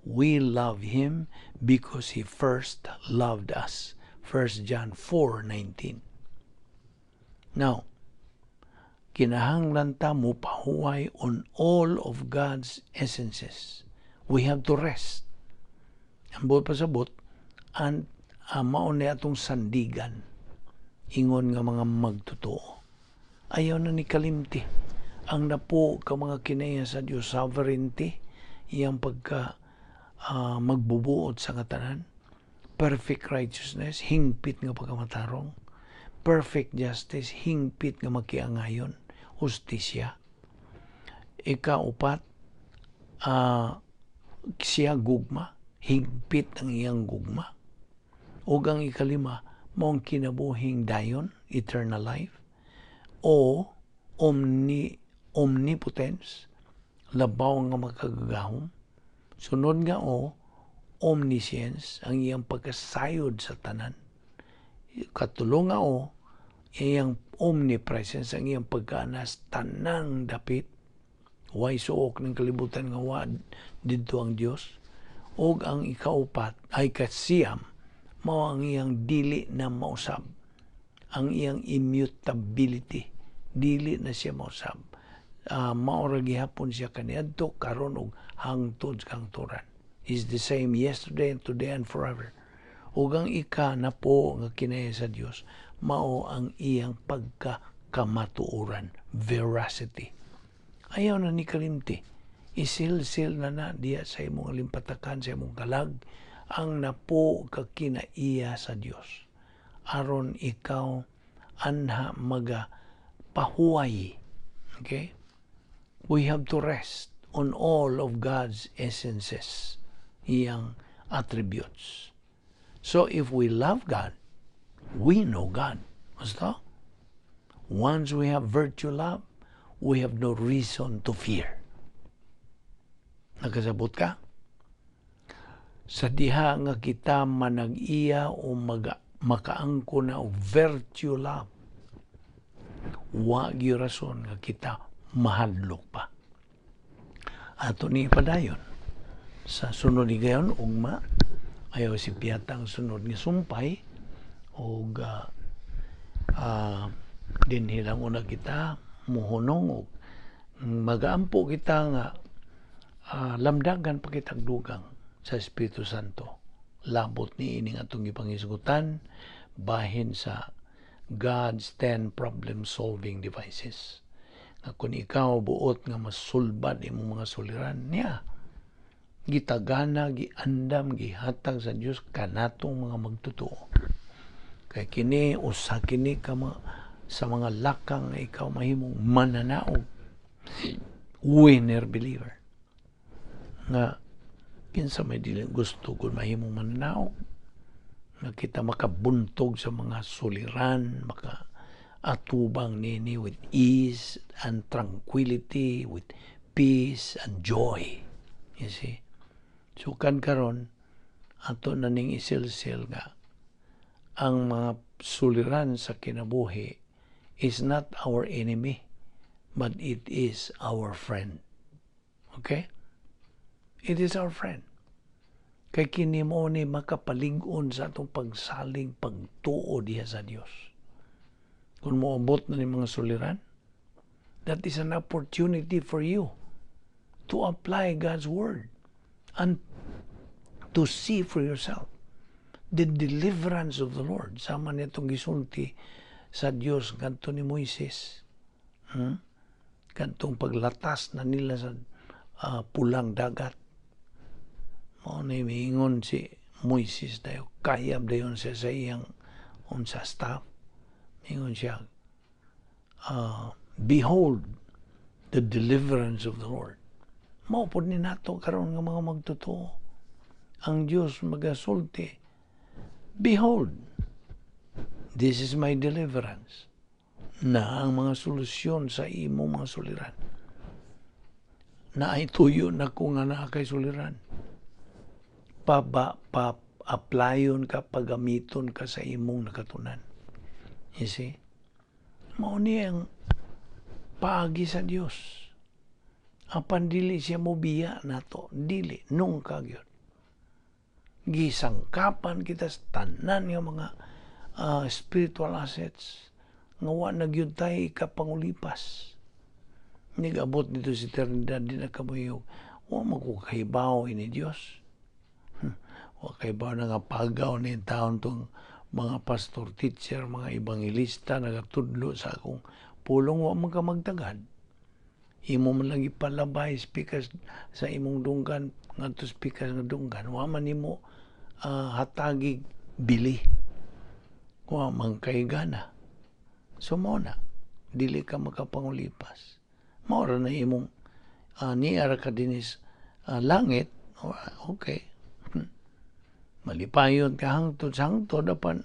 we love Him because He first loved us. 1 John 4:19. Now, kinahanglan ta mo pahuway on all of God's essences. We have to rest. Ang buot pasabot, ang mao ni atong sandigan ingon nga mga magtotoo. Ayaw na ni kalimti ang napo ka mga kinaiya sa Dios: sovereignty, iyang pagka magbubuot sa katanan, perfect righteousness, hingpit nga pagkamatarong, perfect justice, hingpit nga makiangayon, hustisya. Ikaupat, siya gugma, hingpit ang iyang gugma. Ug ang ikalima, mao ang kinabuhing dayon, eternal life, o omnipotence, labaw nga makagagahom. Sunod nga o, omniscience, ang iyang pagkasayod sa tanan. Katulo nga o, iyang omnipresence, ang iyang pagkaanas tanang dapit. Way suok ng kalibutan nga wa didto ang Dios. Og ang ikaupat ay kasiyam, mao ang iyang dili na mausab, ang iyang immutability, dili na siya mausab. Mao ra gihapon siya kaniadto, karon ug hangtod sa kahangturan. Is the same yesterday and today and forever. Ug ang ika napo nga kinaiya sa Dios mao ang iyang pagkakamatuoran, veracity. Ayaw na ni kalimti. Isilsil na na diya sa imong limpatakan, sa imong kalag, ang napo ka kinaiya sa Dios aron ikaw anha maga pahuway. Okay, we have to rest on all of God's essences, iyang attributes. So if we love God, we know God. Basta once we have virtue love, we have no reason to fear. Nakasabot ka? Sa diha nga kita manag-iya o makaangko na og virtue love, wa gyud rason nga kita mahadlok pa. Ato ni ipadayon sa sunod higayon, ugma. Ayaw si piyata ang sunod nga sumpay og dinhi lang una kita muhunong og magaampo kita nga lamdagan pa kitag dugang sa Espiritu Santo labot ni ining atong gipanghisgutan bahin sa God's 10 problem solving devices, nga kung ikaw buot nga masulbad imong mga suliran niya, gitagana, giandam, gihatag sa Dios kanatong mga magtotoo, kay kini usa kini ka sa mga lakang nga ikaw mahimong mananaog, winner believer, nga kinsa may dili gusto kung mahimong mananaog, nga kita makabuntog sa mga suliran, maka atubang nini with ease and tranquility, with peace and joy, you see? So kan karon, ato na ning isilsil nga ang mga suliran sa kinabuhi is not our enemy, but it is our friend. Okay? It is our friend. Kay kini mo ni makapalig-on sa atong pagsalig, pagtuo diha sa Dios. Kung moabot na ni mga suliran, that is an opportunity for you to apply God's word and to see for yourself the deliverance of the Lord. Sama nitong gisulti sa Dios ngadto ni Moises. Kadtong paglatas na nila sa Pulang Dagat. Mao na miingon si Moises dayo, kayab dayon siya sa iyang unsa, staff. Miingon siya, "Behold the deliverance of the Lord." Mao pod ni nato karon nga mga magtotoo. Ang Dios magasulti, "Behold This is my deliverance. Na ang mga solusyon sa imong mga suliran. Na ay tuyo na ko nga naa kay suliran. Pa, pa applyon ka, pagamiton ka sa imong nakatunan. You see? Mao ni ang paagi sa Dios. Apan dili siya mobiya nato, dili nungka gyud. Gisangkapan kita sa tanan nga mga spiritual assets nga wa na gyud tay kapangulipas. Nigabot dito sa eternidad, di na kamoyog. Wa man ko kahibaw ini Dios. Wa kahibaw na nga pagaw ni taon tong mga pastor, teacher, mga ebangelista nagatudlo sa akong pulong, wa man ka magtagad. Imo man lang ipalabay speakers sa imong dunggan ngadto speakers nga dunggan, wa man nimo hatagig bili. Wa man kay gana. So mao na, dili ka makapangulipas. Mao ra na imong niara ka dinis langit, okay. Malipayon ka hangtod sa hangtod, apan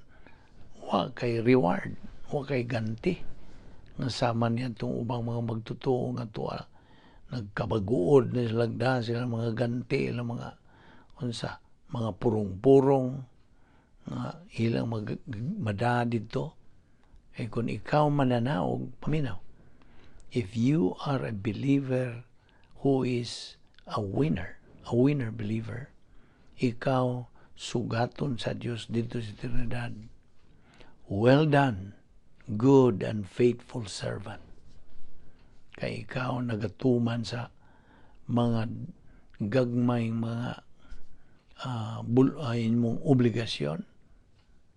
wa kay reward, wa kay ganti. Nga sama niya itong ubang mga magtotoo nga tuwa nagkabaguod na sila, sila mga ganti, ilang mga unsa, mga purong-purong nga ilang mada didto. Eh kung ikaw mananaog, paminaw. If you are a believer who is a winner believer, ikaw sugaton sa Dios dito sa eternidad. "Well done, good and faithful servant." Kay ikaw nagatuman sa mga gagmay mga mong obligasyon,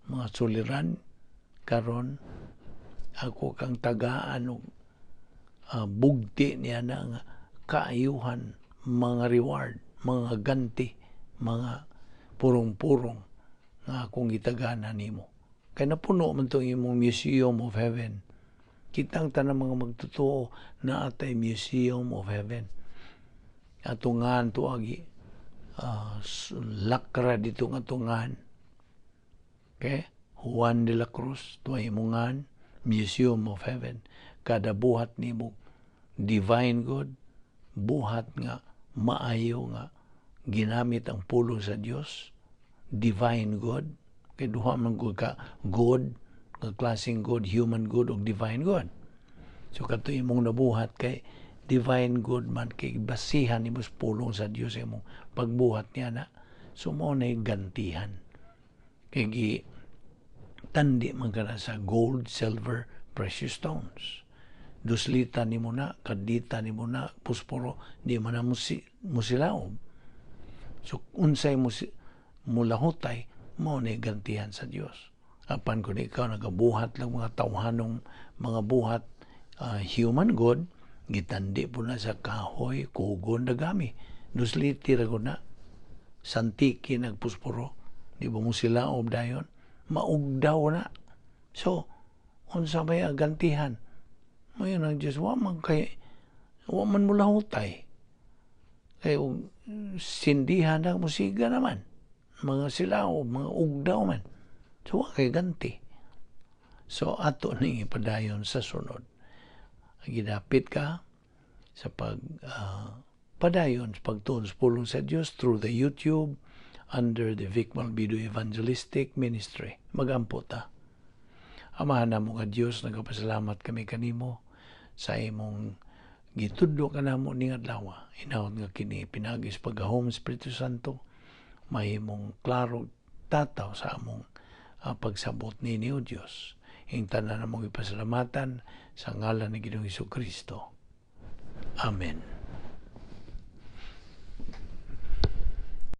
mga suliran, karon ako kang tagaan og bugti niya na nga kaayuhan, mga reward, mga ganti, mga purong-purong nga akong gitagana nimo. Kay napuno man tong imong Museum of Heaven. Kitang tanang mga magtotoo na atay Museum of Heaven. Atungan tuagi lakra dito nga tungan. Okay? Juan de la Cruz, tuwa imongan, Museum of Heaven. Kada buhat nimo divine good, buhat nga maayo nga ginamit ang pulong sa Dios, divine good, kay duha man gud ka good, nga klaseng good, human good ug divine good. So kadto imong nabuhat kay divine good man, kay basihan nimo sa pulong sa Dios imong pagbuhat niya na. So mao na gantihan. Kay gi tandi man ka na sa gold, silver, precious stones. Duslita nimo na, kandita nimo na, pusporo, di man na musilaob. So unsay mulahutay, mao ni gantihan sa Dios. Apan kung ikaw nagabuhat lang mga tawhanong mga buhat, human good, gitandi po na sa kahoy, kugon, dagami. Dusliti ra na. Santiki nagpusporo. Di ba mo sila dayon? Maugdaw na. So, unsa may gantihan? Mayon ang Diyos, wa man kay, wa man mo lahutay. Kay sindihan na musiga naman. Mga silaw, mga ugdaw man. So, wa kay ganti. So, ato ning ipadayon sa sunod. Gidapit ka sa pag padayon sa pagtuon sa pulong sa Dios through the YouTube under the Vic Malbido Evangelistic Ministry. Magampo ta. Amahan namo nga Dios, nagapasalamat kami kanimo sa imong gitudlo kanamo ning adlaw. Inawat nga kini pinaagi sa paggahom Espiritu Santo mahimong klaro tataw sa among pagsabot nini, O Dios. Ing tanan namong ipasalamatan sa ngalan ni Ginoong Kristo. Amen.